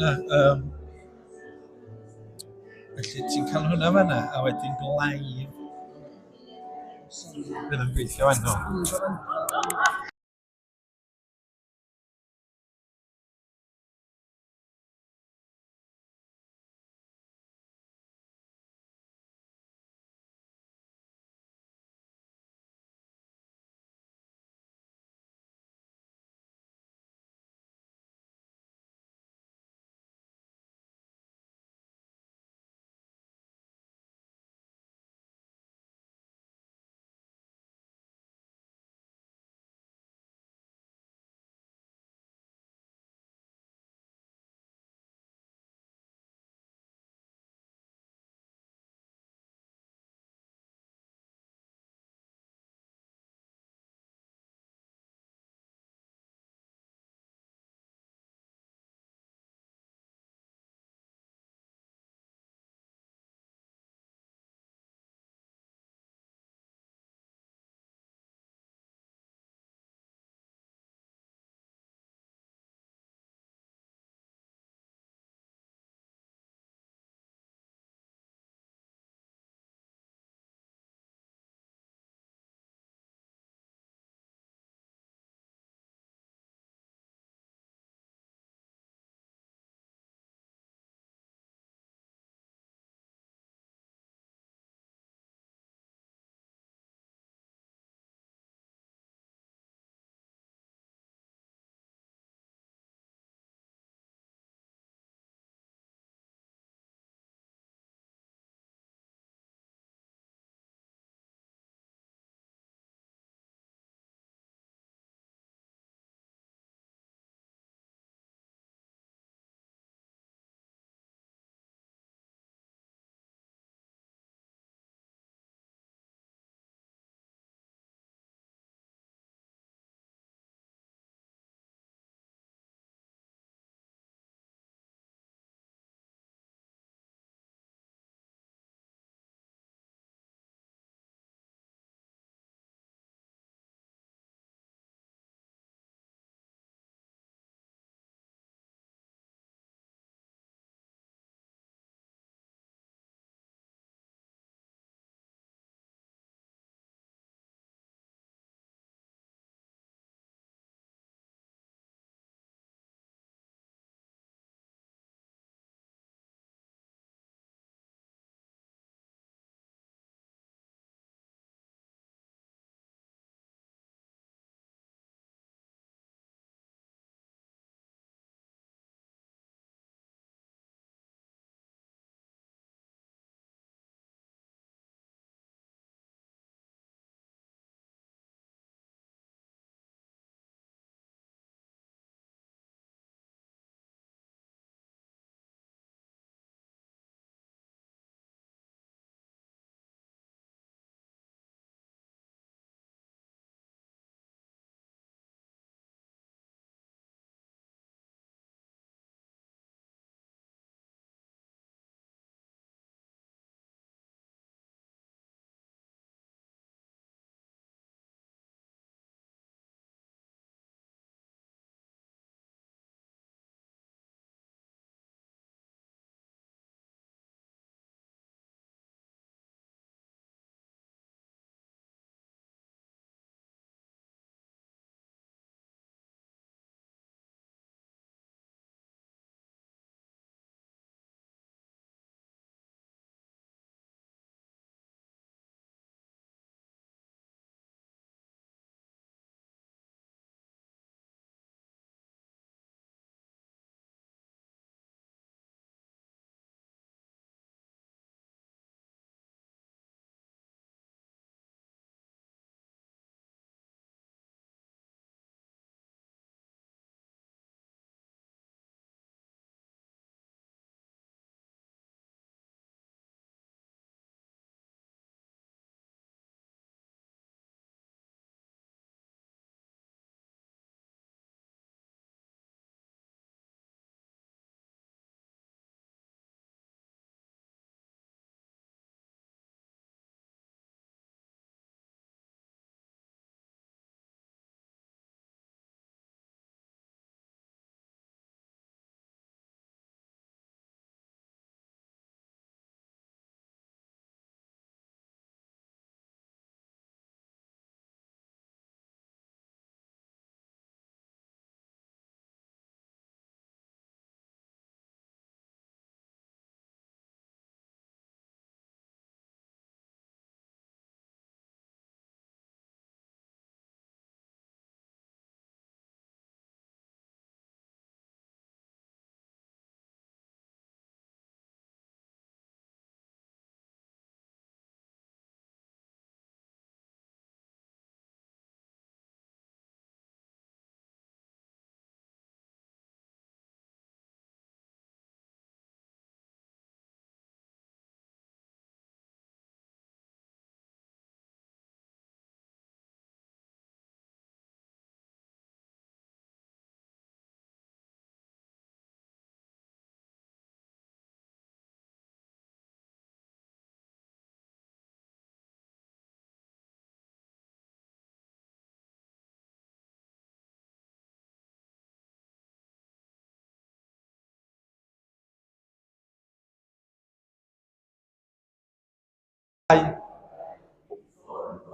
na. Um, felly ti'n cael hwnna fanna, a wedyn live. Bydd yn gweithio fan hwn.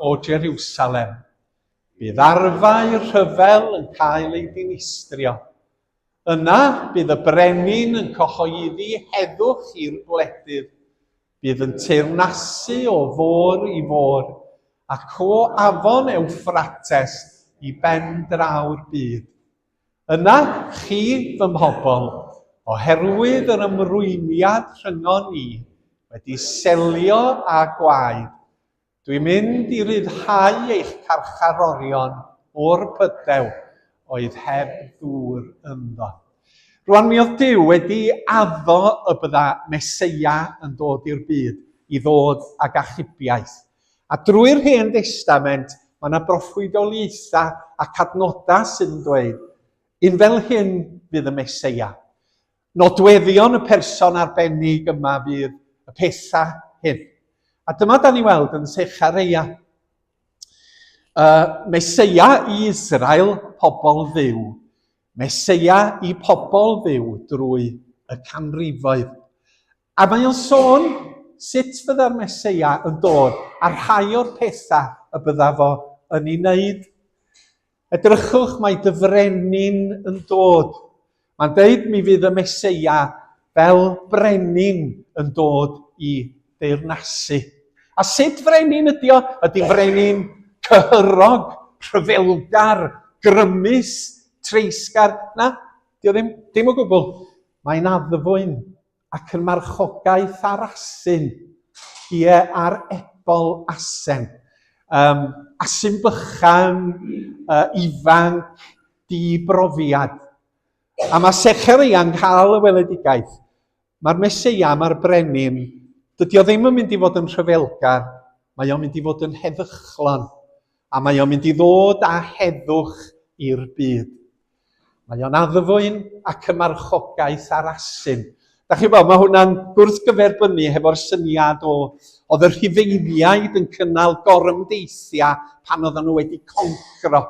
o Jerusalem. Bydd arfau rhyfel yn cael eu dinistrio. Yna, bydd y brenin yn cyhoeddi heddwch i'r gwledydd. Bydd yn teyrnasu o fôr i fôr, ac o afon Ewffrates i ben draw'r byd. Yna, chi, fy mhobl, oherwydd yr ymrwymiad rhyngon ni wedi selio â gwaed, Dwi'n mynd i ryddhau eich carcharorion o'r pydew oedd heb ddŵr ynddo. Rwan mi oedd Duw wedi addo y bydda Meseia yn dod i'r byd i ddod ag achubiaeth. A drwy'r Hen Destament mae yna broffwydoliaethau ac adnodau sydd yn dweud, un fel hyn fydd y Meseia. Nodweddion y person arbennig yma fydd y pethau hyn. A dyma da ni weld yn Sechareia. Meseia i Israel, pobl Dduw. Meseia i pobl Dduw drwy y canrifoedd. A mae o'n sôn sut fydda'r Meseia yn dod a rhai o'r pethau y bydda fo yn ei wneud. Edrychwch, mae dy frenin yn dod. Mae'n deud mi fydd y Meseia fel brenin yn dod i deyrnasu. A sut frenin ydy o? Ydy frenin cyhyrog, rhyfelgar, grymus, treisgar? Na, di o ddim, dim o gwbl. Mae'n addfwyn ac yn marchogaeth ar asyn, ie, ar ebol asen. Asyn bychan, ifanc, di-brofiad. A mae Sechareia'n cael y weledigaeth. Mae'r Meseia, mae'r brenin, dydy o ddim yn mynd i fod yn rhyfelgar, mae o'n mynd i fod yn heddychlon, a mae o'n mynd i ddod â heddwch i'r byd. Mae o'n addfwyn ac y marchogaeth ar asyn. Da chi'n gwybod, mae hwnna'n gwrthgyferbynnu hefo'r syniad o oedd y Rhufeiniaid yn cynnal gorymdeithiau pan oedden nhw wedi concro.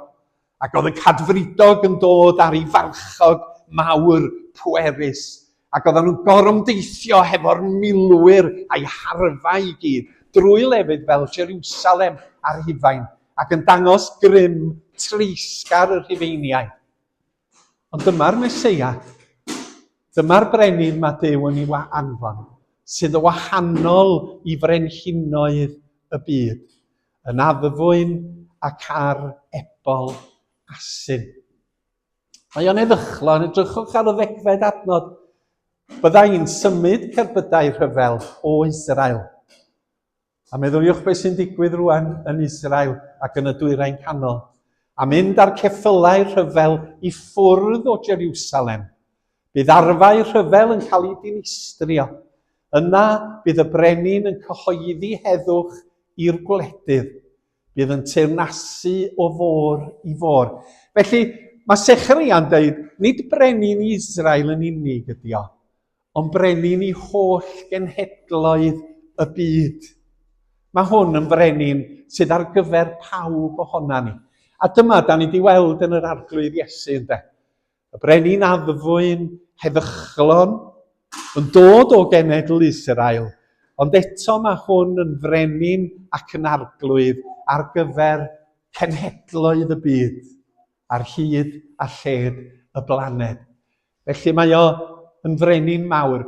Ac oedd y cadfridog yn dod ar ei farchog mawr pwerus. Ac oedden nhw'n gorymdeithio hefo'r milwyr a'i harfau i gyd drwy lefydd fel Jerusalem a Rhufain, ac yn dangos grym treisgar y Rhufeiniaid. Ond dyma'r Meseia, dyma'r brenin mae Duw yn ei anfon, sydd yn wahanol i frenhinoedd y byd, yn addfwyn ac ar ebol asyn. Mae o'n eddychlon, edrychwch ar y ddegfed adnod. Bydda i'n symud cerbydau rhyfel o Israel. A meddyliwch beth sy'n digwydd rwan yn Israel ac yn y Dwyrain Canol. A mynd â'r ceffylau rhyfel i ffwrdd o Jerusalem. Bydd arfau rhyfel yn cael eu dinistrio. Yna bydd y brenin yn cyhoeddi heddwch i'r gwledydd. Bydd yn teyrnasu o fôr i fôr. Felly, mae Sechareia'n dweud, nid brenin Israel yn unig ydy o, ond brenin i holl genhedloedd y byd. Mae hwn yn frenin sydd ar gyfer pawb ohona ni. A dyma da ni wedi weld yn yr Arglwydd Iesu, ynde? Y brenin addfwyn, heddychlon, yn dod o genedl Israel, ond eto mae hwn yn frenin ac yn arglwydd ar gyfer cenhedloedd y byd, ar hyd a lled y blaned. Felly mae o yn frenin mawr.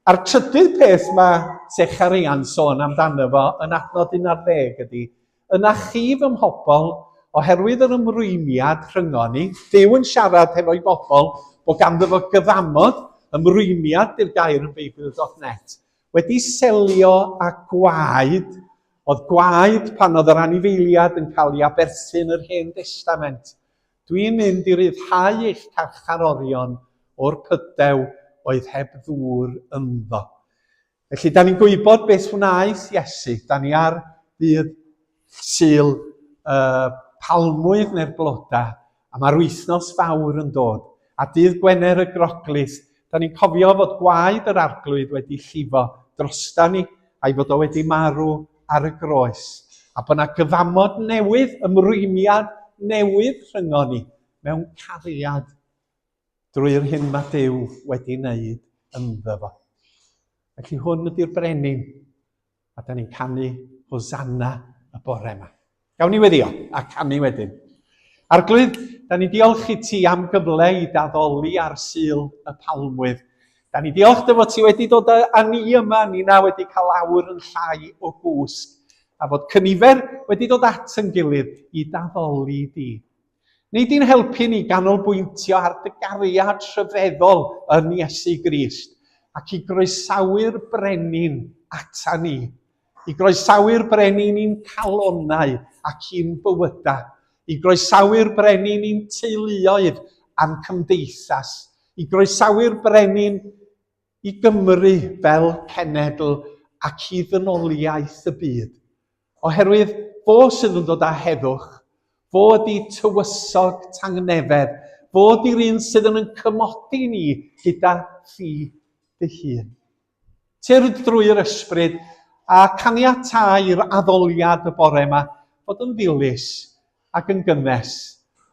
A'r trydydd peth mae Secharia'n sôn amdano fo yn adnod 11 ydy, Yna chi, fy mhobl, oherwydd yr ymrwymiad rhyngon ni, Duw yn siarad hefo'i bobl, bod ganddo fo gyfamod, ymrwymiad di'r gair yn Beibl.net, wedi selio â gwaed, oedd gwaed pan oedd yr anifeiliad yn cael ei aberthu yn yr Hen Destament. Dwi'n mynd i ryddhau eich carcharorion o'r pydew oedd heb ddŵr ynddo. Felly, da ni'n gwybod beth wnaeth Iesu. Da ni ar ddydd Sul uh, palmwydd neu'r blodau, a mae'r wythnos fawr yn dod. A dydd Gwener y Groglith, da ni'n cofio fod gwaed yr arglwydd wedi llifo drosta ni, a'i fod o wedi marw ar y groes. A bod yna gyfamod newydd, ymrwymiad newydd rhyngon ni, mewn cariad drwy'r hyn mae Duw wedi wneud ynddo fo. Felly hwn ydy'r brenin, a da ni'n canu Hosanna y bore yma. Gawn ni weddio a canu wedyn. Arglwydd, da ni diolch i ti am gyfle i daddoli ar Sul y Palmwydd. Da ni diolch dy fod ti wedi dod â ni yma, ni na wedi cael awr yn llai o gwsg, a fod cynifer wedi dod at yn gilydd i daddoli di. Nei di'n helpu ni ganolbwyntio ar dy gariad rhyfeddol yn Iesu Grist ac i groesawu'r brenin ata ni. I groesawu'r brenin i'n calonnau ac i'n bywydau. I groesawu'r brenin i'n teuluoedd a'n cymdeithas. I groesawu'r brenin i Gymru fel cenedl ac i ddynoliaeth y byd. Oherwydd fo sydd yn dod â heddwch, fo ydi tywysog tangnefedd, fo ydi'r un sydd yn yn cymodi ni gyda thi dy hun. Tyrd drwy'r ysbryd a caniatâ i'r addoliad y bore yma fod yn ddilys ac yn gynnes,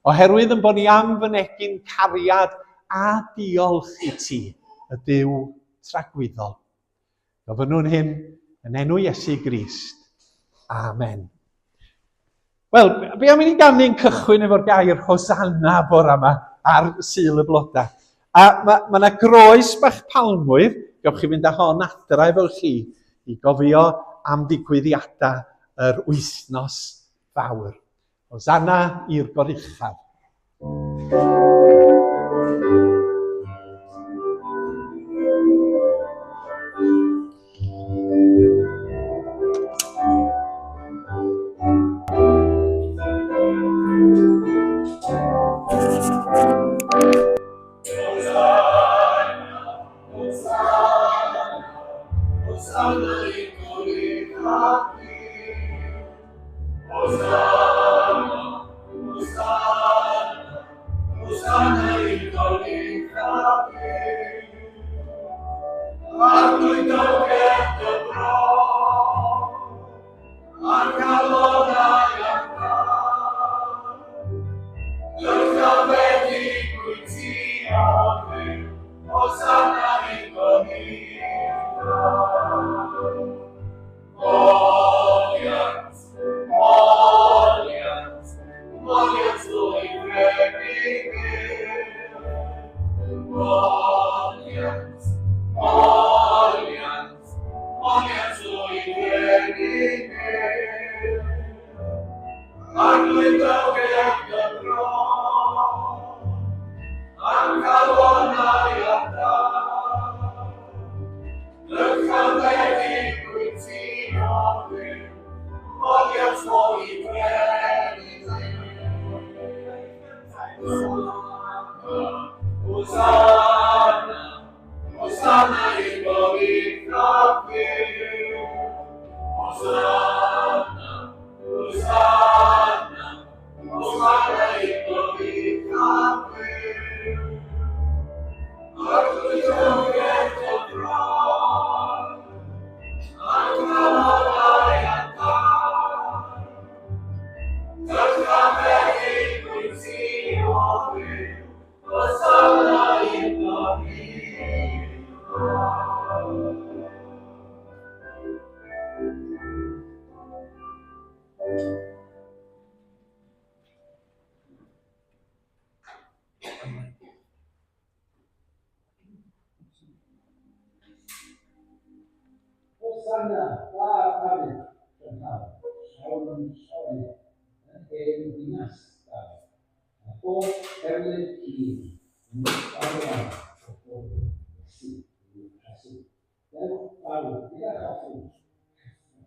oherwydd yn bod ni am fynegi'n cariad a diolch i ti, y Duw tragwyddol. Gofynnwn hyn yn enw Iesu Grist. Amen. Wel, be am i ni ganu'n cychwyn efo'r gair Hosanna bora yma ar Sul y Blodau. A mae ma yna groes bach palmwydd, gewch chi fynd â hon adra efo chi i gofio am ddigwyddiadau yr wythnos fawr. Hosanna i'r goruchaf. Hosanna, mab Dafydd, prynhawn, llawn yn lloi yn hen ddinas Dafydd, a phob rhewlif cudd yn gorlawn o bobl Iesu i'w prasu. Dewch bawb gyda choffi, cyffro,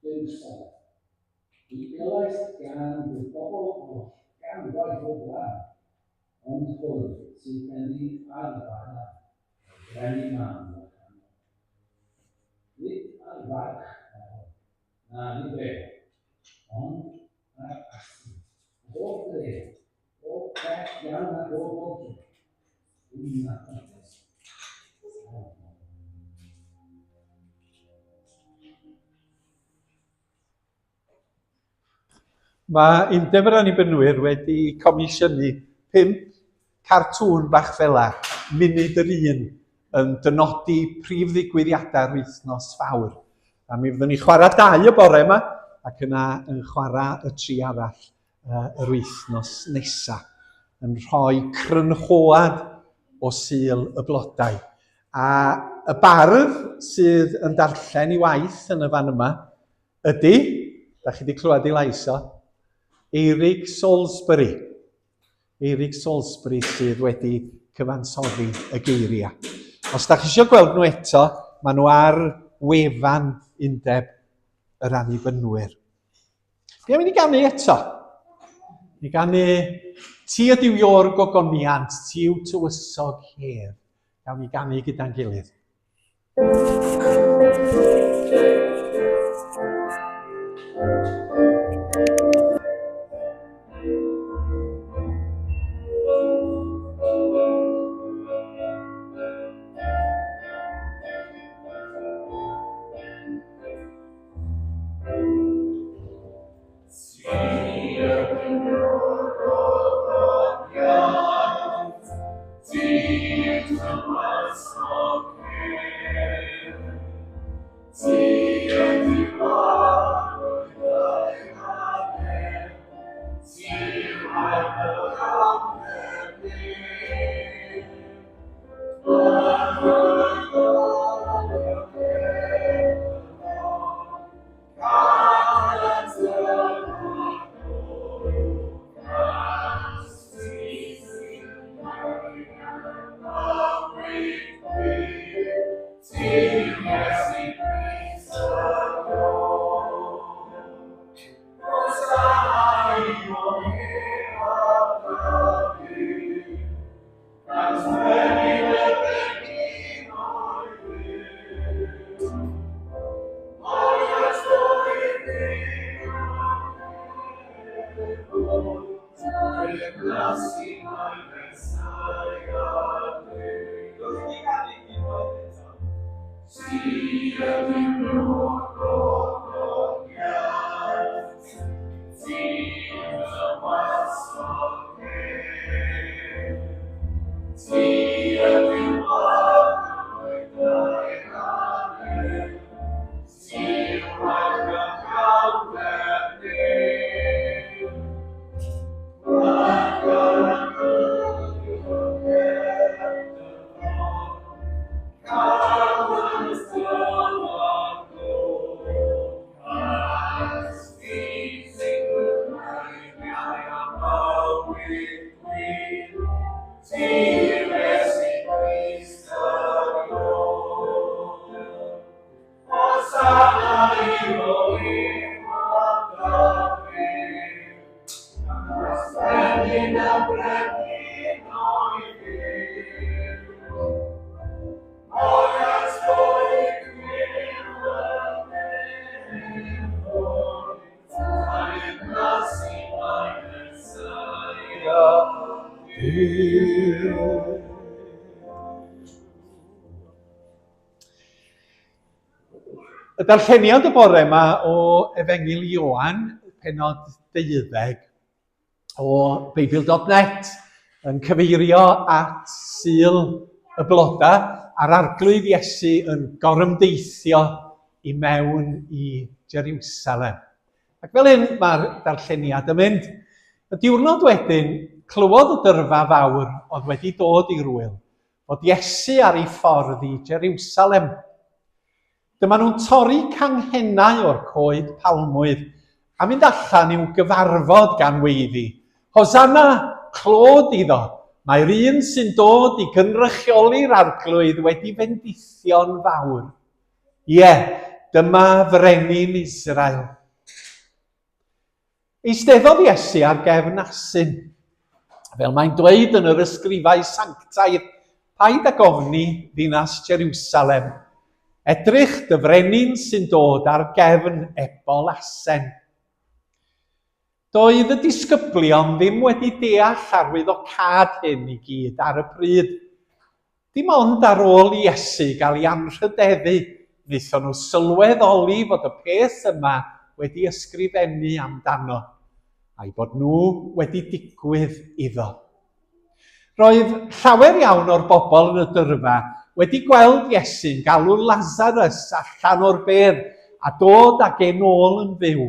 Jerusalem. Mi gelais gan dy bobl oll gan waith o wlad, ond hwy sydd gennyf ar fara, y brenin mân wahanol. Nid ar farch mae hwn, na nid ef, ond ar asyn. Bob dre, bob pell iawn ar bob bob lle. Dwi'n nabod Mae Undeb yr Annibynwyr wedi comisiynu pump cartŵn bach fela, munud yr un, yn dynodi prif ddigwyddiadau'r wythnos fawr. A mi fyddwn ni chwarae dau y bore yma, ac yna yn chwarae y tri arall yr wythnos nesa, yn rhoi crynhoad o Sul y Blodau. A y bardd sydd yn darllen i waith yn y fan yma ydy, da chi wedi clywed ei lais o, Eirig Salisbury. Eirig Salisbury sydd wedi cyfansoddi y geiriau. Os da chi eisiau gweld nhw eto, maen nhw ar wefan Undeb yr Annibynwyr. Be am i ni ganu eto? Ni ganu Ti ydyw Ior gogoniant, ti yw tywysog hedd. Gawn ni ganu gyda'n gilydd. Y darlleniad y bore yma o Efengyl Ioan, penod deuddeg o Beibl.net, yn cyfeirio at Sul y Bloda a'r Arglwydd Iesu yn gorymdeithio i mewn i Jerusalem. Ac fel hyn mae'r darlleniad yn mynd. Y diwrnod wedyn, clywodd y dyrfa fawr oedd wedi dod i'r ŵyl, fod Iesu ar ei ffordd i Jeriwsalem. Dyma nhw'n torri canghennau o'r coed palmwydd a mynd allan i'w gyfarfod gan weiddi, Hosanna! Clod iddo! Mae'r un sy'n dod i gynrychioli'r Arglwydd wedi fendithio'n fawr. Ie, dyma frenin Israel. Eisteddodd Iesu ar gefn asyn. Fel mae'n dweud yn yr ysgrifau sanctaidd, paid ag ofni ddinas Jerusalem. Edrych dy frenin sy'n dod ar gefn ebol asen. Doedd y disgyblion ddim wedi deall arwyddocâd hyn i gyd ar y pryd. Dim ond ar ôl i Iesu gael ei anrhydeddu wnaethon nhw sylweddoli fod y peth yma wedi ysgrifennu amdano, a'i bod nhw wedi digwydd iddo. Roedd llawer iawn o'r bobl yn y dyrfa wedi gweld Iesu'n galw Lasarus allan o'r bedd a dod ag e'n ôl yn fyw.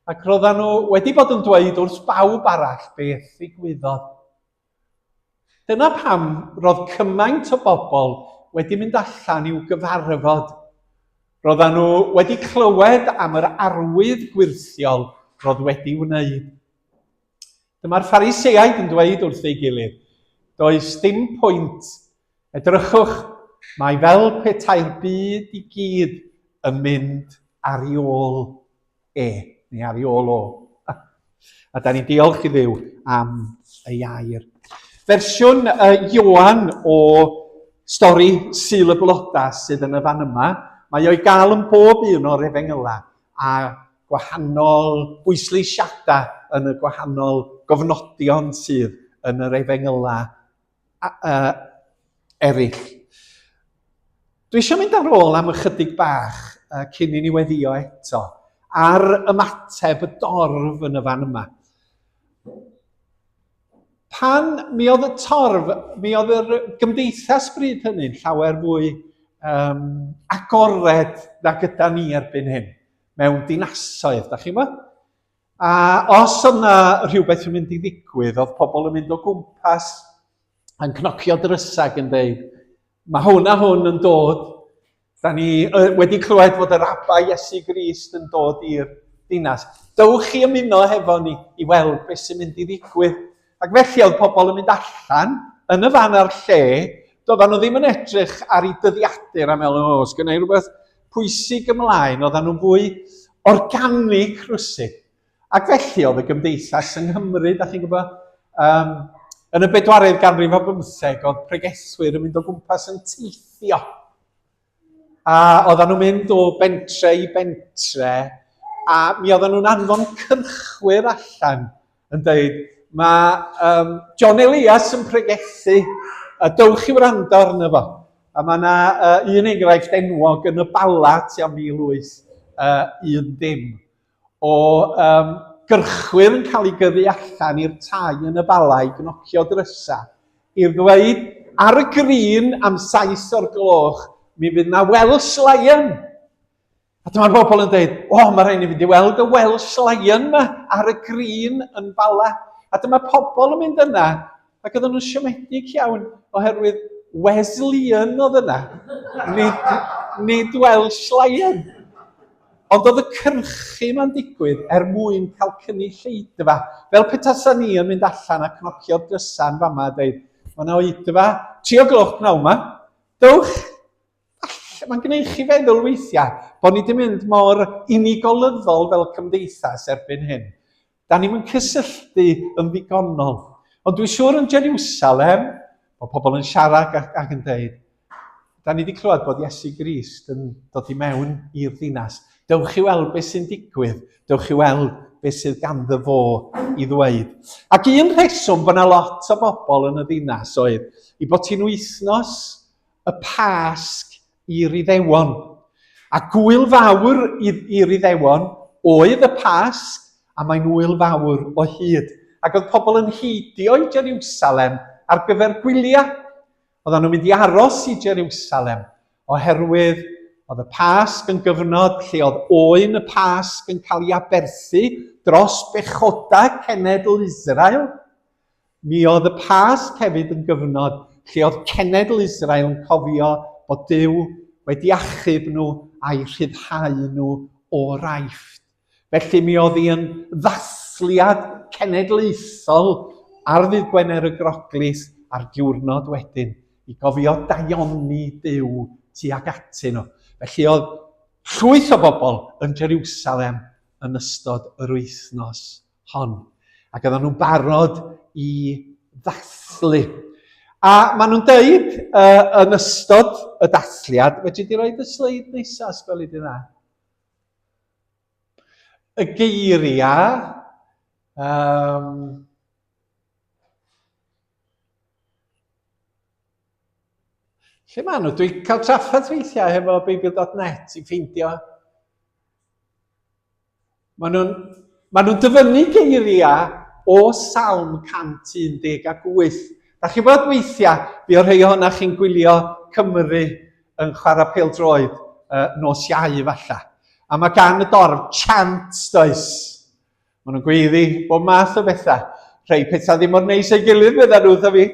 Ac roedden nhw wedi bod yn dweud wrth bawb arall beth ddigwyddodd. Dyna pam roedd cymaint o bobl wedi mynd allan i'w gyfarfod. Roedden nhw wedi clywed am yr arwydd gwyrthiol roedd wedi wneud. Dyma'r Phariseaid yn dweud wrth ei gilydd, does dim pwynt, edrychwch, mae fel petai'r byd i gyd yn mynd ar ei ôl e, neu ar ei ôl o. A da ni'n diolch i Dduw am ei air. Fersiwn uh, Ioan o stori Sul y Bloda sydd yn y fan yma, mae o'i gael yn bob un o'r efengylau a gwahanol bwysleisiadau yn y gwahanol gofnodion sydd yn yr efengylau uh, eraill. Dwi eisiau mynd ar ôl am ychydig bach uh, cyn i ni weddio eto ar ymateb y dorf yn y fan yma. Pan mi oedd y torf, mi oedd yr gymdeithas bryd hynny'n llawer fwy um, agored na gyda ni erbyn hyn, mewn dinasoedd, da chi'n gwybod? A os oedd yna rhywbeth yn mynd i ddigwydd, oedd pobl yn mynd o gwmpas yn cnocio drysau ac yn dweud, mae hwn a hwn yn dod. Da ni wedi clywed fod yr Abba Iesu Grist yn dod i'r dinas. Dewch i ymuno hefo ni i weld beth sy'n mynd i ddigwydd. Ac felly oedd pobl yn mynd allan yn y fan a'r lle, doedden nhw ddim yn edrych ar eu dyddiadur a meddwl, o, os gynna i rhywbeth pwysig ymlaen, oedden nhw'n fwy organig rhywsut. Ac felly oedd y gymdeithas yng Nghymru, da chi'n gwybod, um, yn y bedwaredd ganrif o bymtheg, oedd pregethwyr yn mynd o gwmpas yn teithio. A oedden nhw'n mynd o bentre i bentre, a mi oedden nhw'n anfon cyrchwyr allan yn dweud, mae um, John Elias yn pregethu, a dewch i wrando arno fo. A mae yna uh, un enghraifft enwog yn y Bala tua 1810 o um, gyrchwyr yn cael ei gyrru allan i'r tai yn y Bala i gnocio drysa, i ddweud ar y grin am saith o'r gloch, mi fydd na Welsh Lion. A dyma'r bobl yn dweud, o, oh, mae rhaid ni fynd i weld y Welsh Lion yma ar y grin yn Bala. A dyma pobl yn mynd yna, ac oedden nhw'n siomedig iawn oherwydd Wesleyan oedd yna, nid, nid Welsh Lion. Ond oedd y cyrchu ma'n digwydd er mwyn cael cynulleidfa. Fel petasa ni yn mynd allan a cnocio'r drysa yn fama a dweud, mae yna oedfa, tri o gloch pnawn ma, dewch. Mae'n gwneud chi feddwl weithiau bod ni wedi mynd mor unigolyddol fel cymdeithas erbyn hyn. Da ni'm yn cysylltu yn ddigonol. Ond dwi'n siŵr yn Jerusalem, bod pobl yn siarad ac, ac yn dweud, da ni wedi clywed bod Iesu Grist yn dod i mewn i'r ddinas. Dewch i weld beth sy'n digwydd. Dewch i weld beth sydd ganddo fo i ddweud. Ac un rheswm bod yna lot o bobl yn y ddinas oedd i bod hi'n wythnos y Pasg i'r Iddewon. A gwyl fawr i'r Iddewon oedd y Pasg, a mae'n wyl fawr o hyd. Ac oedd pobl yn heidio i Jerusalem ar gyfer gwyliau. Oedden nhw'n mynd i aros i Jerusalem oherwydd oedd y Pasg yn gyfnod lle oedd oen y Pasg yn cael ei aberthu dros bechodau cenedl Israel. Mi oedd y Pasg hefyd yn gyfnod lle oedd cenedl Israel yn cofio bod Duw wedi achub nhw a'i rhyddhau nhw o'r Aifft. Felly mi oedd hi yn ddathliad cenedlaethol ar ddydd Gwener y Groglith a'r diwrnod wedyn i gofio daioni Duw tuag atyn nhw. Felly oedd llwyth o bobl yn Jerusalem yn ystod yr wythnos hon. Ac oedden nhw'n barod i ddathlu. A maen nhw'n deud uh, yn ystod y dathliad, fedri di roed y sleid nesaf, os gweli di dda? Y geiriau, um, Lle maen nhw? Dwi'n cael trafferth weithiau hefo Beibl.net i ffeindio. Maen nhw'n ma nhw dyfynnu geiriau o Salm 118. Da chi bod weithiau, fi o'r rhai ohonoch chi'n gwylio Cymru yn chwarae pêl-droed uh, nos Iau falle. A mae gan y dorf chant, does? Maen nhw'n gweiddi bob math o bethau. Rhai pethau ddim mor neis ei gilydd, fydda nhw wrtho fi.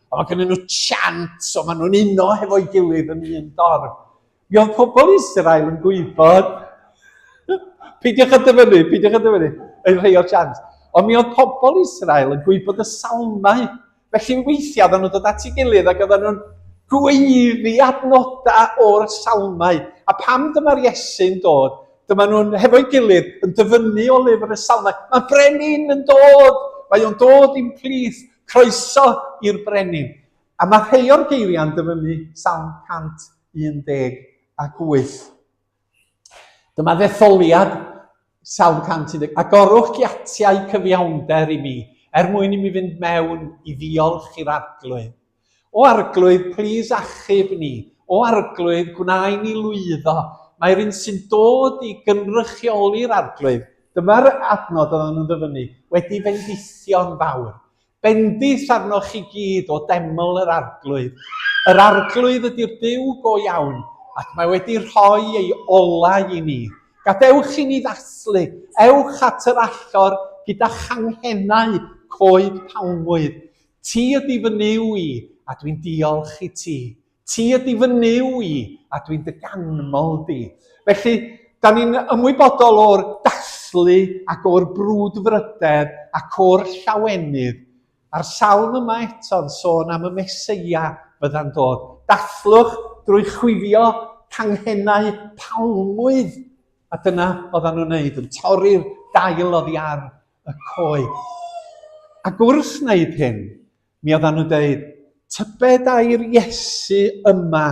Ond mae gennyn nhw chant, so maen nhw'n uno hefo'i gilydd yn un dorf. Mi oedd pobl Israel yn gwybod, peidiwch â dyfynnu, peidiwch â dyfynnu, yn rhai o'r chant. Ond mi oedd pobl Israel yn gwybod y salmau. Felly weithiau oedden nhw'n dod at ei gilydd ac oedden nhw'n gweiddi adnodau o'r salmau. A pam dyma'r Iesu'n dod, dyma nhw'n hefo'i gilydd yn dyfynnu o lyfr y salmau. Mae brenin yn dod! Mae o'n dod i'n plith. Croeso i'r brenin. A mae rhai o'r geiriau'n dyfynnu Salm 118. Dyma ddetholiad Salm 110. Agorwch giatiau cyfiawnder i mi, er mwyn i mi fynd mewn i ddiolch i'r Arglwydd. O Arglwydd, plîs achub ni. O Arglwydd, gwna i ni lwyddo. Mae'r un sy'n dod i gynrychioli'r Arglwydd, dyma'r adnod oedden nhw'n ddyfynnu, wedi fendithio'n fawr. Bendith arnoch chi gyd o deml yr Arglwydd. Yr Arglwydd ydy'r Duw go iawn, ac mae wedi rhoi ei olau i ni. Gadewch i ni ddathlu, ewch at yr allor gyda changhennau coed palmwydd. Ti ydy fy Nuw i, a dwi'n diolch i ti. Ti ydy fy Nuw i, a dwi'n dy ganmol di. Felly, da ni'n ymwybodol o'r dathlu ac o'r brwdfrydedd ac o'r llawenydd. A'r salm yma eto'n sôn am y Meseia fydda'n dod. Dathlwch drwy chwifio canghennau palmwydd. A dyna oedden nhw'n wneud, yn torri'r dail oddi ar y coed. Ac wrth wneud hyn, Mi oeddan nhw'n dweud, tybed ai'r Iesu yma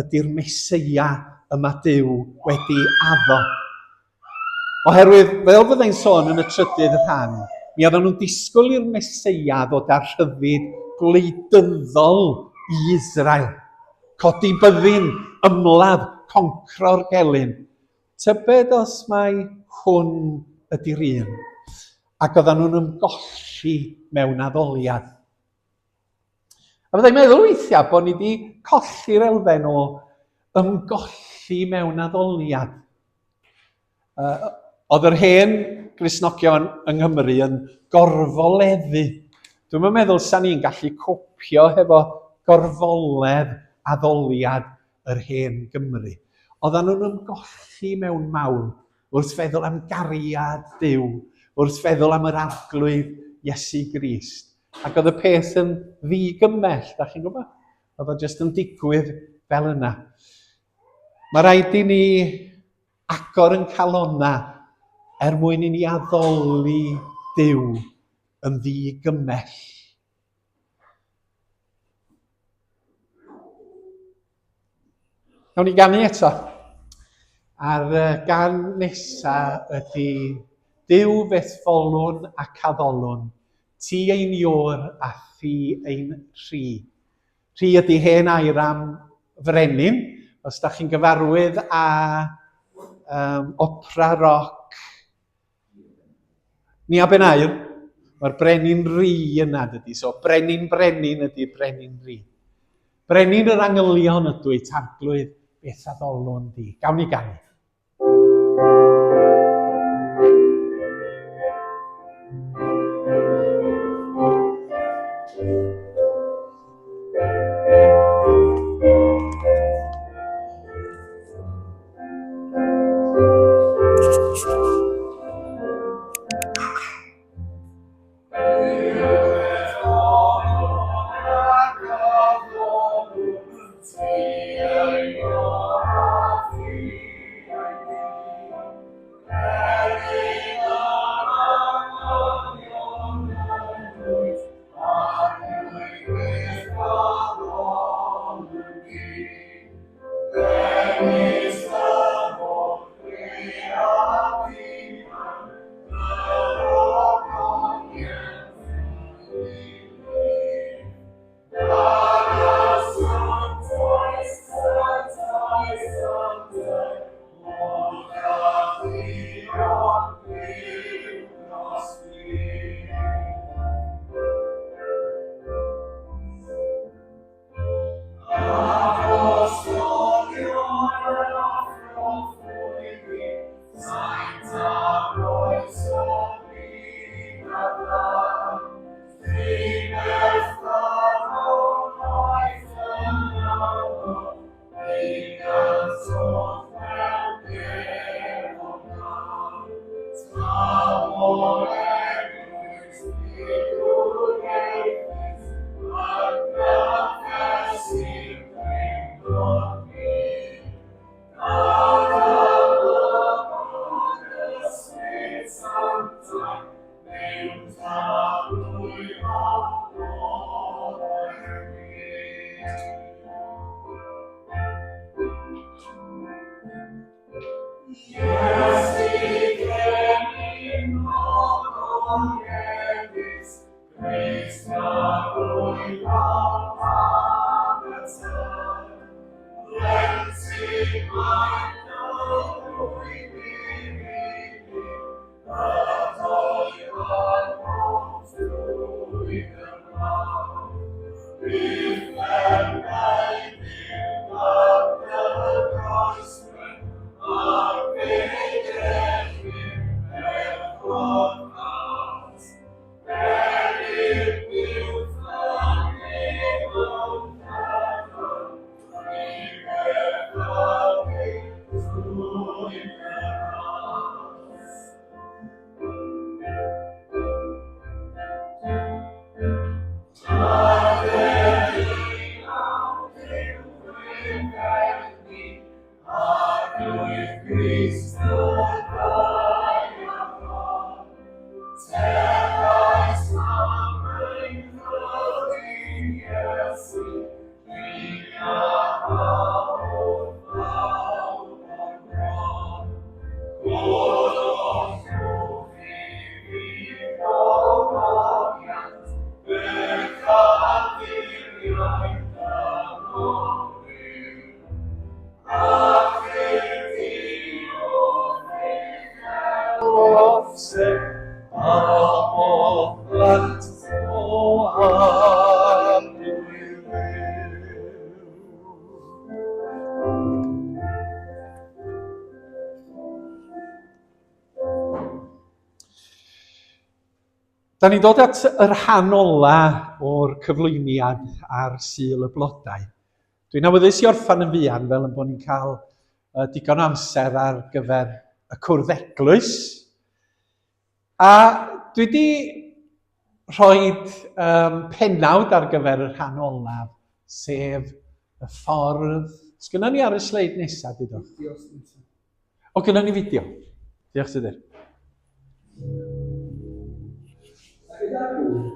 ydy'r Meseia yma Duw wedi addo. Oherwydd, fel fyddai'n sôn yn y trydydd rhan, mi oedden nhw'n disgwyl i'r Meseia ddod â rhyddid gwleidyddol i Israel. Codi byddin, ymladd, concro'r gelyn. Tybed os mai hwn ydy'r un? Ac oedden nhw'n ymgolli mewn addoliad. A fyddai'n meddwl weithiau bod ni wedi colli'r elfen o ymgolli mewn addoliad. Oedd yr hen Gristnogion yng Nghymru yn gorfoleddu. Dwi'm yn meddwl 'sa ni'n gallu copio hefo gorfoledd addoliad yr hen Gymru. Oedden nhw'n ymgolli mewn mawl wrth feddwl am gariad Duw, wrth feddwl am yr Arglwydd Iesu Grist. Ac oedd y peth yn ddigymell, da chi'n gwybod? Oedd o jyst yn digwydd fel yna. Mae rhaid i ni agor yn calonna er mwyn i ni addoli Duw yn ddigymell. Nawn ni ganu eto. A'r gan nesa ydy Duw fe'th folwn ac addolwn, ti ein Iôr a thi ein Rhi. Rhi ydy hen air am frenin. Os da chi'n gyfarwydd â um, opera roc Nia Ben Aur, mae'r brenin ri yna, dydy. So, brenin brenin ydy brenin ri. Brenin yr angylion ydw i, targlwydd beth addolwn di. Gawn ni ganu. Da ni'n dod at y rhan ola o'r cyflwyniad ar Sul y Blodau. Dwi'n awyddus i orffan yn fuan fel yn bod ni'n cael uh, digon o amser ar gyfer y cwrdd eglwys. A dwi wedi rhoi um, penawd ar gyfer y rhan olaf, sef y ffordd... Sgynna ni ar y sleid nesaf, dydwch? O, gynna ni fideo. Diolch, Tudur. A gyda hwy,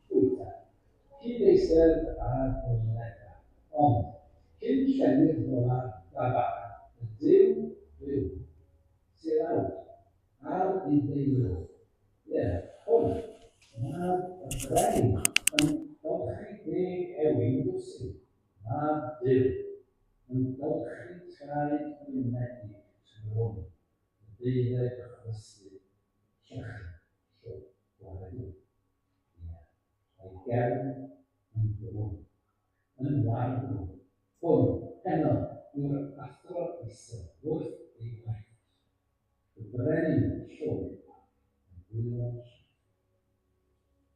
bwyta, cyn eistedd ar bwrleda, ond cyn llenwi'r bola da bara, y Duw byw, sydd awr, ar ei deulu. Ie, hwn, mab y brenin, yn golchi deg ewin y dwsin, mab Duw, yn golchi traed blinedig trwm y deuddeg chwysu llechi llwch gwaredwr. Ie, a'i gefn yn drwm, yn wargwm. Hwn, heno, yw'r athro isel wrth ei waith. Y brenin llwyd yn dwylo llechi.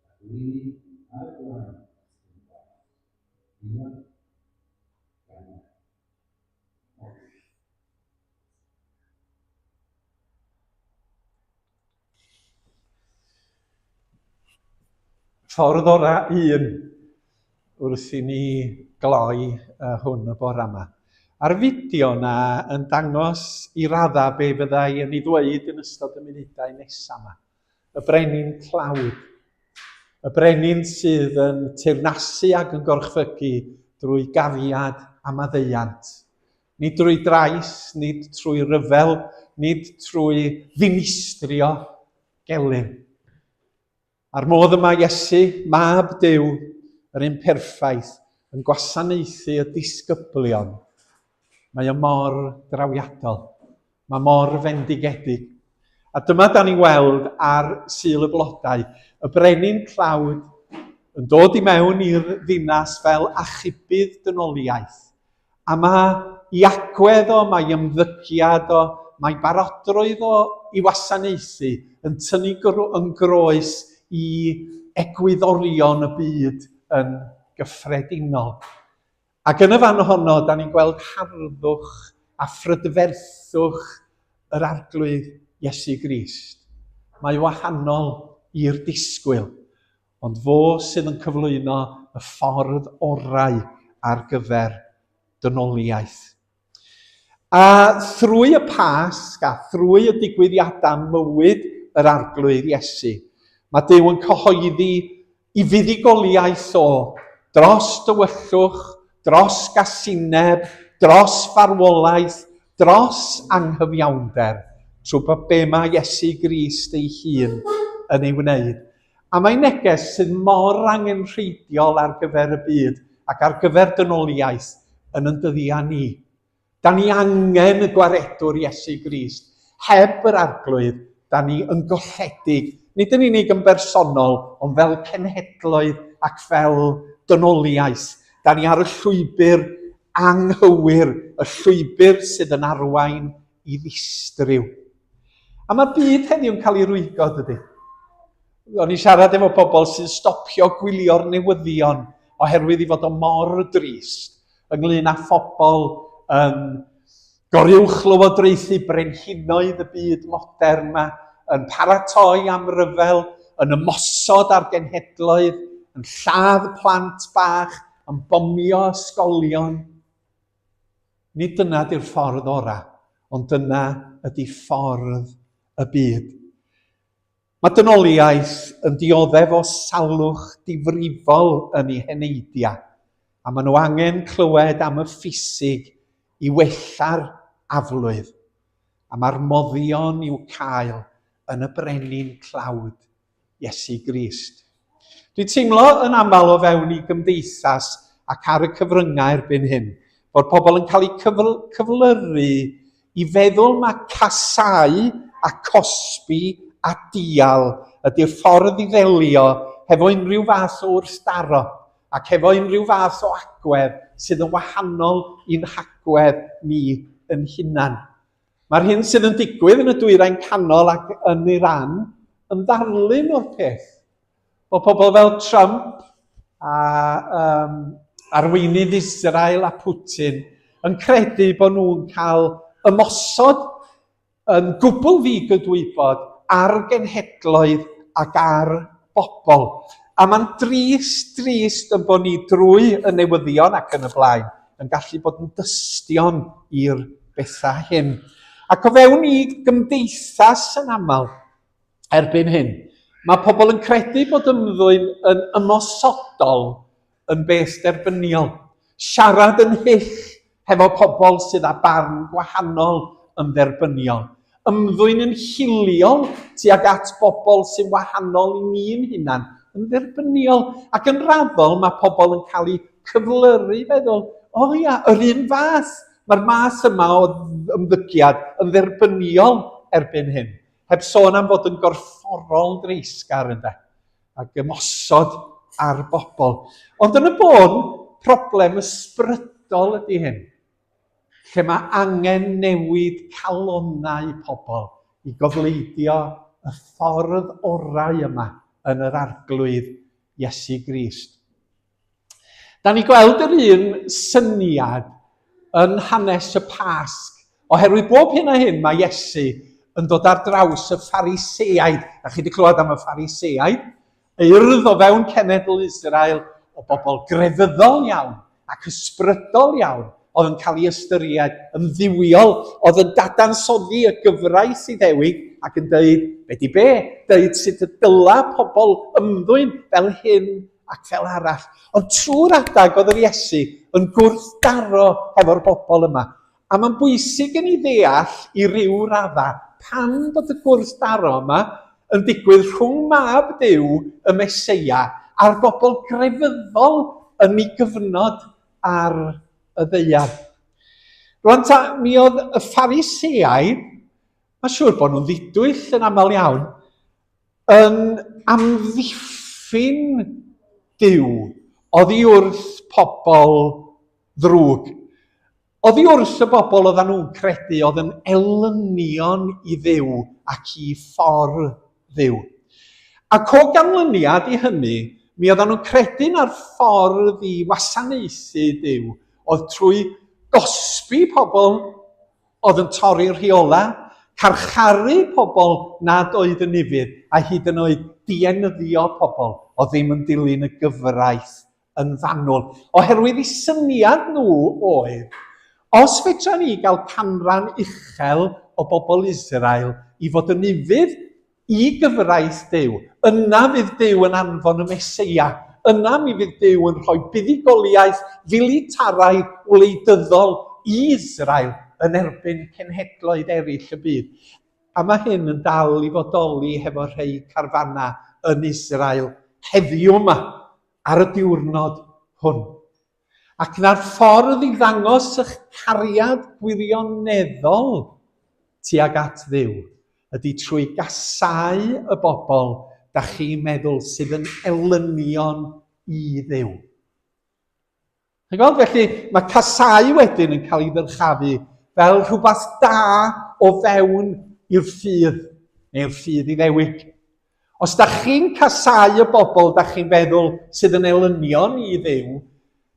A gwini ar y gwaed yn gwaith. Unwaith gan Ffordd ora un wrth i ni gloi uh, hwn y bore yma. A'r fideo na yn dangos i radda be fyddai yn ei ddweud yn ystod y munudau nesaf yma. Y brenin tlawd. Y brenin sydd yn teyrnasu ac yn gorchfygu drwy gariad a maddeuant. Nid drwy drais, nid trwy ryfel, nid trwy ddinistrio gelyn. A'r modd yma Iesu, mab Duw, yr un perffaith, yn gwasanaethu y disgyblion. Mae o mor drawiadol. Mae mor fendigedig. A dyma da ni'n weld ar Sul y Blodau, y brenin tlawd yn dod i mewn i'r ddinas fel achubydd dynoliaeth. A mae i agwedd o, mae ymddygiad o, mae barodrwydd o i wasanaethu yn tynnu yn groes i egwyddorion y byd yn gyffredinol. Ac yn y fan honno, da ni'n gweld harddwch a phrydferthwch yr Arglwydd Iesu Grist. Mae wahanol i'r disgwyl, ond fo sydd yn cyflwyno y ffordd orau ar gyfer dynoliaeth. A thrwy y Pasg a thrwy y digwyddiadau mywyd yr Arglwydd Iesu, mae Duw yn cyhoeddi i fuddugoliaeth o dros dywyllwch, dros gasineb, dros farwolaeth, dros anghyfiawnder, trwy be mae Iesu Grist ei hun yn ei wneud. A mae'n neges sydd mor angenrheidiol ar gyfer y byd ac ar gyfer dynoliaeth yn yn dyddiau ni. Da ni angen y gwaredwr Iesu Grist. Heb yr Arglwydd, da ni yn golledig, nid yn unig yn bersonol, ond fel cenhedloedd ac fel dynoliaeth. Da ni ar y llwybr anghywir, y llwybr sydd yn arwain i ddistryw. A mae'r byd heddiw'n cael ei rwygo, dydy. O'n i'n siarad efo pobl sy'n stopio gwylio'r newyddion oherwydd i fod o mor drist ynglyn â phobl yn Goruwch lywodraethu brenhinoedd y byd modern 'ma, yn paratoi am ryfel, yn ymosod ar genhedloedd, yn lladd plant bach, yn bomio ysgolion. Nid dyna 'di'r ffordd orau, ond dyna ydi ffordd y byd. Mae dynoliaeth yn dioddef o salwch difrifol yn ei heneidiau, a maen nhw angen clywed am y ffisig i wella'r aflwydd, a mae'r moddion i'w cael yn y brenin tlawd, Iesu Grist. Dwi'n teimlo yn aml o fewn i gymdeithas ac ar y cyfryngau erbyn hyn, bod pobl yn cael eu cyfl cyflyru i feddwl mae casáu a cosbi a dial ydy'r ffordd i ddelio hefo unrhyw fath o wrthdaro ac hefo unrhyw fath o agwedd sydd yn wahanol i'n hagwedd ni yn hunan. Mae'r hyn sydd yn digwydd yn y Dwyrain Canol ac yn Iran yn ddarlun o'r peth. Bod pobl fel Trump a um, arweinydd Israel a Putin yn credu bod nhw'n cael ymosod yn gwbl ddi-gydwybod ar genhedloedd ac ar bobl. A mae'n drist, drist yn bod ni drwy y newyddion ac yn y blaen yn gallu bod yn dystion i'r bethau hyn. Ac o fewn i gymdeithas yn aml, erbyn hyn. Mae pobl yn credu bod ymddwyn yn ymosodol yn beth derbyniol. Siarad yn hyll hefo pobl sydd â barn gwahanol yn dderbyniol. Ymddwyn yn hiliol tuag at bobl sy'n wahanol i ni'n hunan yn dderbyniol. Ac yn raddol mae pobl yn cael eu cyflyru i feddwl, o ia, yr un fath, mae'r math yma o ymddygiad yn dderbyniol erbyn hyn. Heb sôn am fod yn gorfforol dreisgar, ynde, ac ymosod ar bobl. Ond yn y bôn, problem ysbrydol ydy hyn, lle mae angen newid calonnau pobl i gofleidio y ffordd orau yma yn yr Arglwydd Iesu Grist. Da ni gweld yr un syniad yn hanes y Pasg, oherwydd bob hyn a hyn mae Iesu yn dod ar draws y Phariseaid. Da chi wedi clywed am y Phariseaid? Urdd o fewn cenedl Israel o bobl grefyddol iawn ac ysbrydol iawn oedd yn cael ei ystyried yn dduwiol, oedd yn dadansoddi y gyfraith Iddewig ac yn dweud, be di be, dweud sut y dyla pobl ymddwyn fel hyn ac fel arall. Ond trwy'r adag oedd yr Iesu yn gwrthdaro hefo'r bobl yma. A mae'n bwysig i ni ddeall i ryw radda pam bod y gwrthdaro yma yn digwydd rhwng mab Duw, y Meseia, a'r bobl grefyddol yn ei gyfnod ar y ddaear. Rwan ta, mi oedd y Phariseaid, mae'n siŵr bod nhw'n ddidwyll yn aml iawn, yn amddiffyn Duw oddi wrth pobl ddrwg. Oddi wrth y bobl oedden nhw'n credu oedd yn elynion i Dduw ac i ffordd Dduw. Ac o ganlyniad i hynny, mi oedden nhw'n credu na'r ffordd i wasanaethu Duw oedd trwy gosbi pobl oedd yn torri rheolau, carcharu pobl nad oedd yn ufudd, a hyd yn oed dienyddio pobl oedd ddim yn dilyn y gyfraith yn fanwl. Oherwydd eu syniad nhw oedd, os fedra ni gael canran uchel o bobl Israel i fod yn ufudd i gyfraith Duw, yna fydd Duw yn anfon y Meseia, yna mi fydd Duw yn rhoi buddugoliaeth filitaraidd wleidyddol i Israel yn erbyn cenhedloedd eraill y byd. A mae hyn yn dal i fodoli hefo rhei carfanau yn Israel heddiw yma, ar y diwrnod hwn. Ac na'r ffordd i ddangos eich cariad gwirioneddol tuag at Dduw ydy trwy gasáu y bobl da chi'n meddwl sydd yn elynion i Dduw. Chi'n gweld? Felly mae casáu wedyn yn cael ei ddyrchafu fel rhywbeth da o fewn i'r ffydd, neu'r ffydd Iddewig. Os da chi'n casáu y bobl da chi'n feddwl sydd yn elynion i Dduw,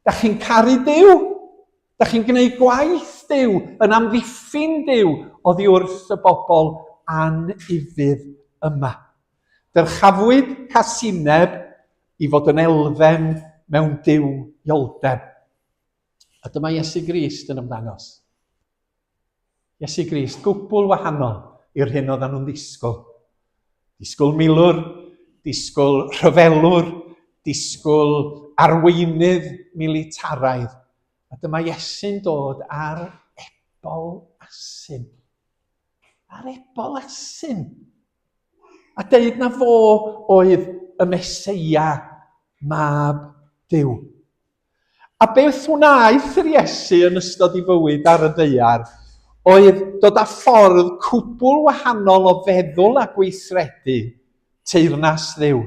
da chi'n caru Duw. Da chi'n gwneud gwaith Duw, yn amddiffyn Duw oddi wrth y bobl anufudd yma. Dyrchafwyd casineb i fod yn elfen mewn duwioldeb. A dyma Iesu Grist yn ymddangos. Iesu Grist gwbl wahanol i'r hyn oedden nhw'n ddisgwyl. Disgwyl milwr, disgwyl rhyfelwr, disgwyl arweinydd militaraidd. A dyma Iesu'n dod ar ebol asyn. Ar ebol asyn. A deud na fo oedd y Meseia, mab Duw. A beth wnaeth yr Iesu yn ystod ei fywyd ar y ddaear oedd dod â ffordd cwbl wahanol o feddwl a gweithredu teyrnas Dduw.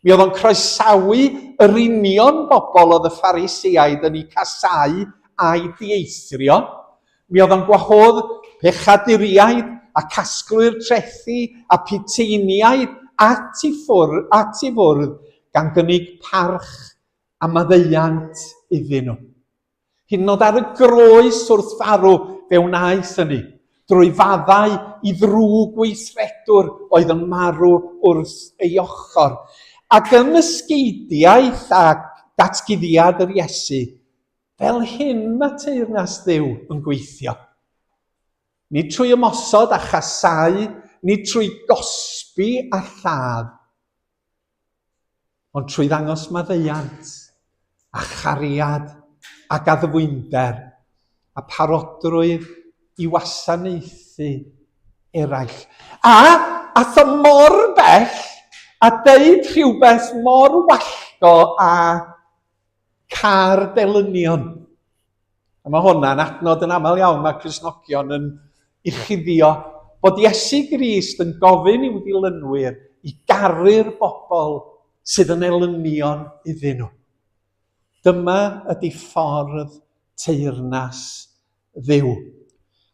Mi oedd o'n croesawu yr union bobl oedd y Phariseaid yn eu casáu a'i dieithrio. Mi oedd o'n gwahodd pechaduriaid a casglwyr trethi a puteiniaid at ei ffwrdd, at ei fwrdd gan gynnig parch a maddeuant iddyn nhw. Hyd yn oed ar y groes wrth farw, fe wnaeth hynny, drwy faddau i ddrwg weithredwr oedd yn marw wrth ei ochr. Ac yn ysgeidiaeth a datguddiad yr Iesu, fel hyn mae teyrnas Dduw yn gweithio. Nid trwy ymosod a chasáu, nid trwy gosbi a lladd, ond trwy ddangos maddeuant a chariad ac addfwynder a parodrwydd i wasanaethu eraill. A ath o mor bell a deud rhywbeth mor wallgo a car delynion. A mae hwnna'n adnod yn aml iawn, mae Cristnogion yn uchuddio bod Iesu Grist yn gofyn i'w ddilynwyr i garu'r bobl sydd yn elynion iddyn nhw. Dyma ydy ffordd teyrnas Dduw.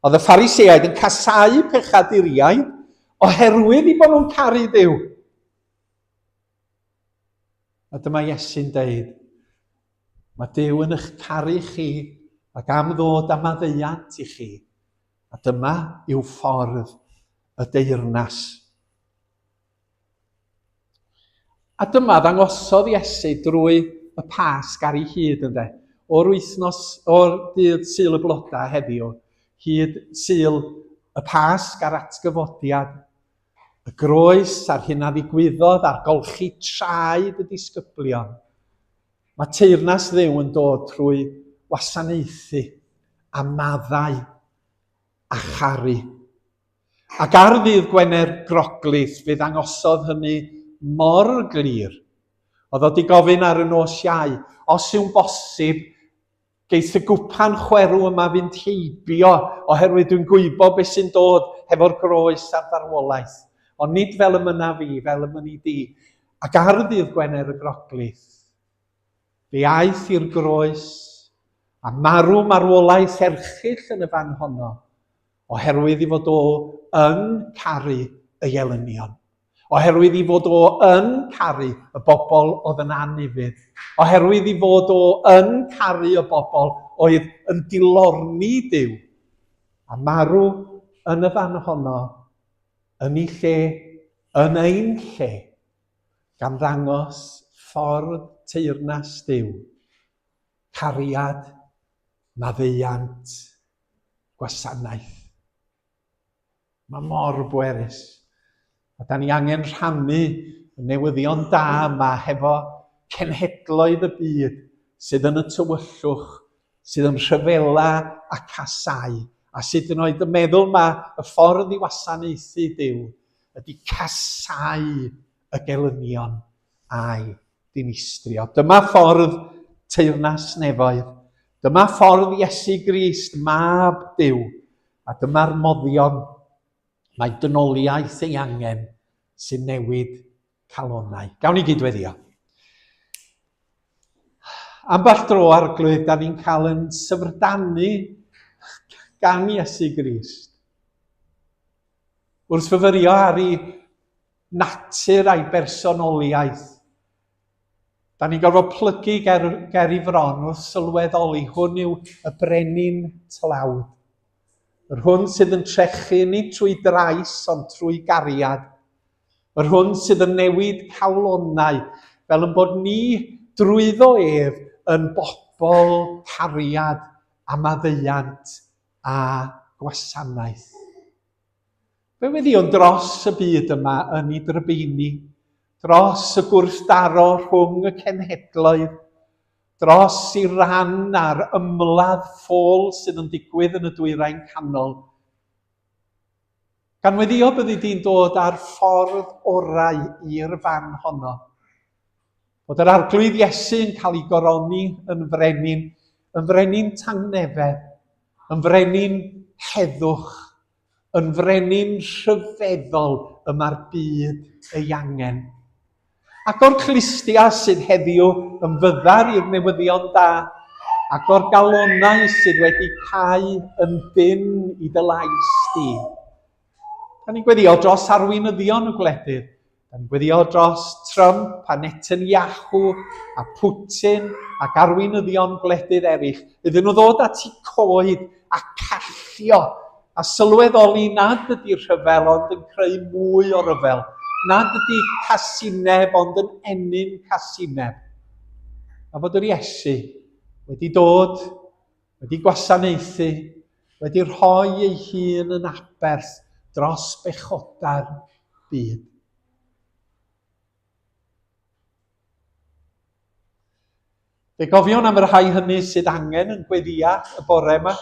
Oedd y Phariseaid yn casáu pechaduriaid oherwydd i bod nhw'n caru Duw. A dyma Iesu'n deud, mae Duw yn eich caru chi ac am ddod â maddeuant i chi. A dyma yw ffordd y deyrnas. A dyma ddangosodd Iesu drwy y Pasg ar ei hyd, ynde? O'r wythnos, o'r dydd Sul y Blodau heddiw, hyd Sul y Pasg a'r atgyfodiad, Y groes a'r hyn a ddigwyddodd ar golchi traed y disgyblion. Mae teyrnas Dduw yn dod trwy wasanaethu a maddau a charu. Ac ar ddydd Gwener Groglith fe ddangosodd hynny mor glir. Oedd o 'di gofyn ar y nos Iau, os yw'n bosib, Geith y gwpan chwerw yma fynd heibio oherwydd dwi'n gwybod beth sy'n dod hefo'r groes a'r farwolaeth. Ond nid fel y mynna fi, fel y mynni di. Ac ar ddydd Gwener y Groglith, fe aeth i'r groes a marw marwolaeth erchyll yn y fan honno, oherwydd i fod o yn caru ei elynion. Oherwydd i fod o yn caru y bobl oedd yn anufudd. Oherwydd i fod o yn caru y bobl oedd yn dilorni Duw. A marw yn y fan honno, yn ei lle, yn ein lle, gan ddangos ffordd teyrnas Duw, cariad, maddeuant, gwasanaeth. Mae mor bwerus. A da ni angen rhannu y newyddion da yma hefo cenhedloedd y byd sydd yn y tywyllwch, sydd yn rhyfela a casau, a sydd yn oed yn meddwl ma y ffordd i wasanaethu Duw ydy casau y gelynion a'i dinistrio. Dyma ffordd teyrnas nefoedd. Dyma ffordd Iesu Grist, mab Duw. A dyma'r moddion mae dynoliaeth ei angen sy'n newid calonnau. Gawn ni gydweddio. Ambell dro arglwydd, da ni'n cael yn syfrdanu gan Iesu Grist. Wrth fyfyrio ar ei natur a'i bersonoliaeth, Da ni'n gorfod plygu ger, ger i fron wrth sylweddoli hwn yw y brenin tlawd. Yr hwn sydd yn trechu nid trwy drais ond trwy gariad. Yr hwn sydd yn newid calonnau fel yn bod ni drwyddo ef yn bobl cariad a maddeuant a gwasanaeth. Fe weddïwn dros y byd yma yn ei drybeini, dros y gwrthdaro rhwng y cenhedloedd, dros Iran a'r ymladd ffôl sydd yn digwydd yn y Dwyrain Canol. Gan weddïo byddi di'n dod â'r ffordd orau i'r fan honno. Bod yr Arglwydd Iesu yn cael ei goroni yn frenin, yn frenin tangnefedd, yn frenin heddwch, yn frenin rhyfeddol y mae'r byd ei angen. Ac o'r clustia sydd heddiw yn fyddar i'r newyddion da, ac o'r galonau sydd wedi cau yn dynn i dy lais di. Da ni'n gweddio dros arweinyddion y gwledydd, Da ni'n gweddio dros Trump a Netanyahu a Putin ac arweinyddion gwledydd eraill iddyn nhw ddod at eu coed a callio a sylweddoli nad ydy'r rhyfel ond yn creu mwy o ryfel, nad ydy casineb ond yn ennyn casineb. A fod yr Iesu wedi dod, wedi gwasanaethu, wedi rhoi ei hun yn aberth dros bechodau'r byd. Fe gofiwn am y rhai hynny sydd angen yn gweddia y bore yma.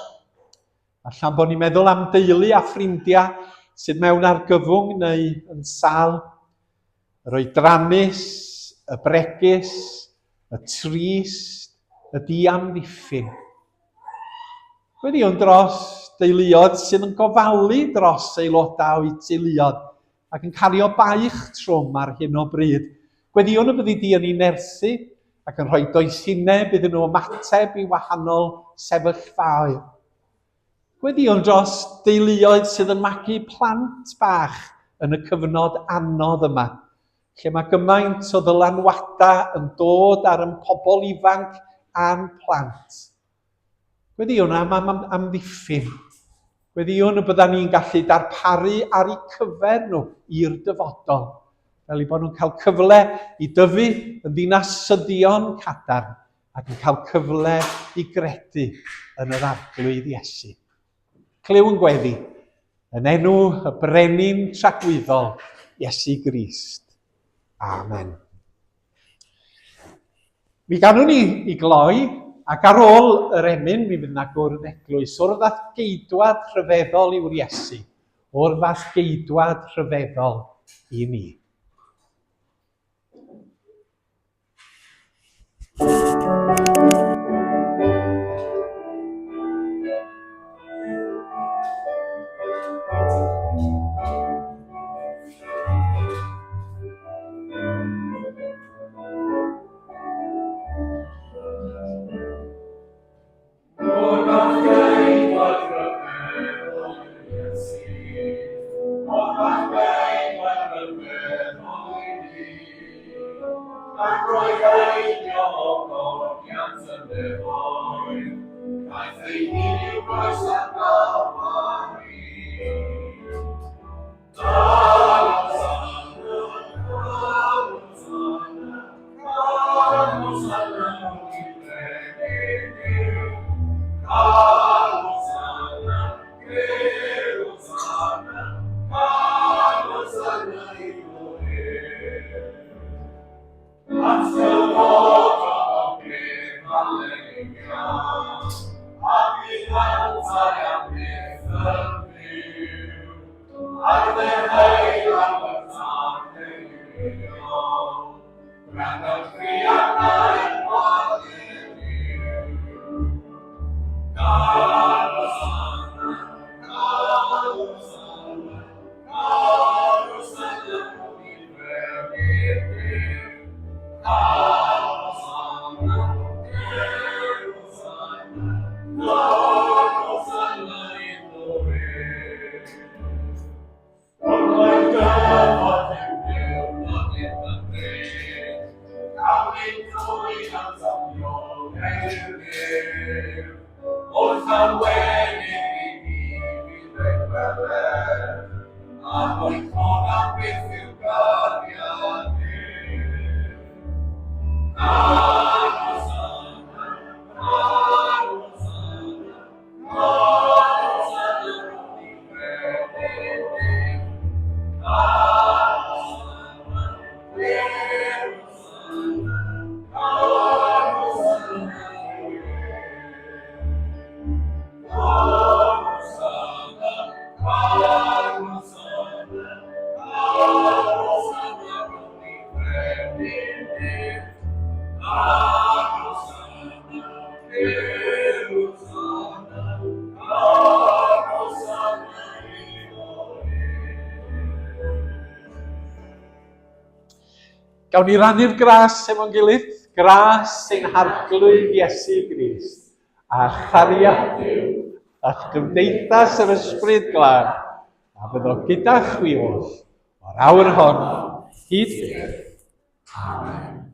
Allan bod ni'n meddwl am deulu a ffrindiau sydd mewn argyfwng neu yn sal. Yr oedrannus, y bregus, y trist, y diamddiffyn. Gweddïwn dros deuluoedd sydd yn gofalu dros aelodau o'u teuluoedd ac yn cario baich trwm ar hyn o bryd. Gweddïwn y byddi di yn ei nerthu ac yn rhoi doethineb iddyn nhw ymateb i wahanol sefyllfaoedd. Gweddïwn dros deuluoedd sydd yn magu plant bach yn y cyfnod anodd yma, lle mae gymaint o ddylanwadau yn dod ar yn pobl ifanc a'n plant. Gweddïwn am, am, am amddiffyn. Gweddïwn y byddan ni'n gallu darparu ar eu cyfer nhw i'r dyfodol, fel eu bod nhw'n cael cyfle i dyfu yn ddinasyddion cadarn ac yn cael cyfle i gredu yn yr Arglwydd Iesu. Clyw yn gweddi, yn enw y Brenin tragwyddol, Iesu Grist. Amen. Mi ganwn ni i gloi, ac ar ôl yr emyn mi fydd yna gwrdd eglwys o'r fath geidwad rhyfeddol yw'r Iesu, o'r fath geidwad rhyfeddol i ni. beth yw gariad ef. Gan Hosanna, gan Hosanna, gan Hosanna rownd i frenin Duw. Gan Hosanna, ger Hosanna, gan Hosanna i Gawn ni rannu'r gras efo'n gilydd, gras ein harglwydd Iesu Grist, a chariad Duw, a chymdeithas yr Ysbryd Glân, a fyddo gyda chwi oll, o'r awr hon, hyd byth. Amen.